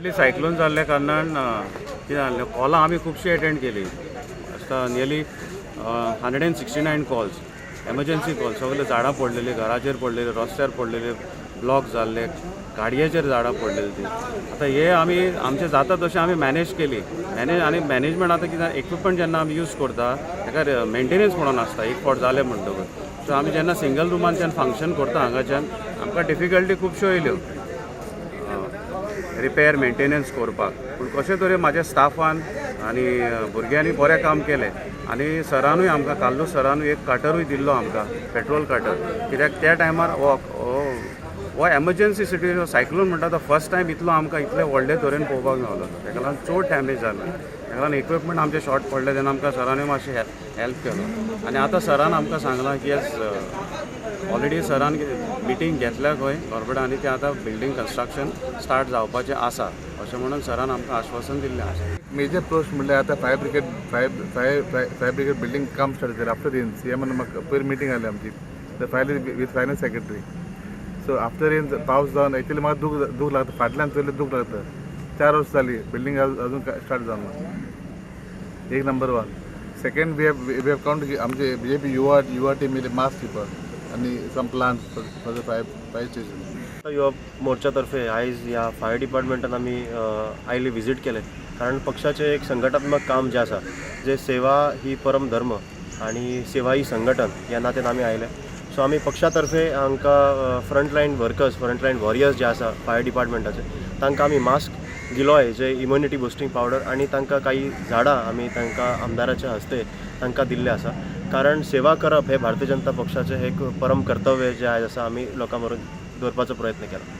Cyclone जाल्ल्या कारणान कितें जालें, कॉलां आमी खुबशीं एटेंड केली आसता, nearly 169 calls, emergency call. सगळे झाडां पडलेली, घराचेर पडलेली, रस्त्यार पडलेले, ब्लॉक जाल्ले, गाडयेचेर झाडां पडलेली ती. आतां हे आमी आमचें जाता तशें आमी मॅनेज केली. मॅनेज आनी मॅनेजमेंट आतां कितें, इक्विपमेंट जेन्ना आमी यूज करता ताका मेंटेनन्स म्हणून आसता. एक फावट जालें म्हणटकूच. सो आमी जेन्ना सिंगल रुमानच्यान फंक्शन करता, हांगाच्यान आमकां डिफिकल्टी खुबश्यो येयल्यो रिपेर मेंटेनन्स करपाक. पूण कशें तरेन म्हाज्या स्टाफान आनी भुरग्यांनी बरें काम केलें आनी सरानूय आमकां, कार्लूस सरानूय एक काटरूय दिल्लो आमकां, पेट्रोल काटर, कित्याक त्या टायमार हो हो एमर्जन्सी सिट्युएशन. सायक्लोन म्हणटा तो फर्स्ट टायम इतलो आमकां इतले व्हडले तरेन पळोवपाक मेवलो. ताका लागून चड डॅमेज जालें. ताका लागून इक्विपमेंट आमचे शॉर्ट पडले तेन्ना आमकां सरानूय मातशें हेल्प केलो. आनी आतां सरान आमकां सांगलां की येस, ऑलरेडी सरान मिटींग घेतल्या खंय गव्हर्मेंटान आनी ते आतां बिल्डींग कन्स्ट्रक्शन स्टार्ट जावपाचें आसा अशें म्हणून सरान आमकां आश्वासन दिल्लें आसा. मेजर प्रश्न म्हणल्यार आतां fire brigade building काम स्टार्ट जालें आफ्टर रेन. सीएमान म्हाका पयर मिटींग जाली आमची, the fire with finance secretary. So after rain, पावस जावन एक्चुअली म्हाका दूख लागता, फाटल्यान चोयल्यार दूख लागता. 4 वर्सां जाली, बिल्डींग अजून स्टार्ट जावना, एक number one. Second, we have count आमचे बीजेपी युवा टीम येयले मास्क दिवपाक आनी some plants for the fire station. युवा मोर्चातर्फे आयज ह्या फायर डिपार्टमेंटान आमी आयले, विजीट केलें, कारण पक्षाचें एक संघटनात्मक काम जें आसा, जे सेवा ही परम धर्म आनी सेवा ही संघटन ह्या नात्यान आमी आयले. सो आमी पक्षातर्फे हांकां front line workers, frontline warriors जे आसा फायर डिपार्टमेंटाचे, तांकां आमी मास्क, गिलोय जे इम्युनिटी बुस्टींग पावडर आनी तांकां काही झाडां आमी तांकां आमदाराच्या हस्ते तांकां दिल्लें आसा. कारण सेवा करप हें भारतीय जनता पक्षाचें एक परम कर्तव्य जें आयज आसा, आमी लोकां बरोबर दवरपाचो प्रयत्न केला.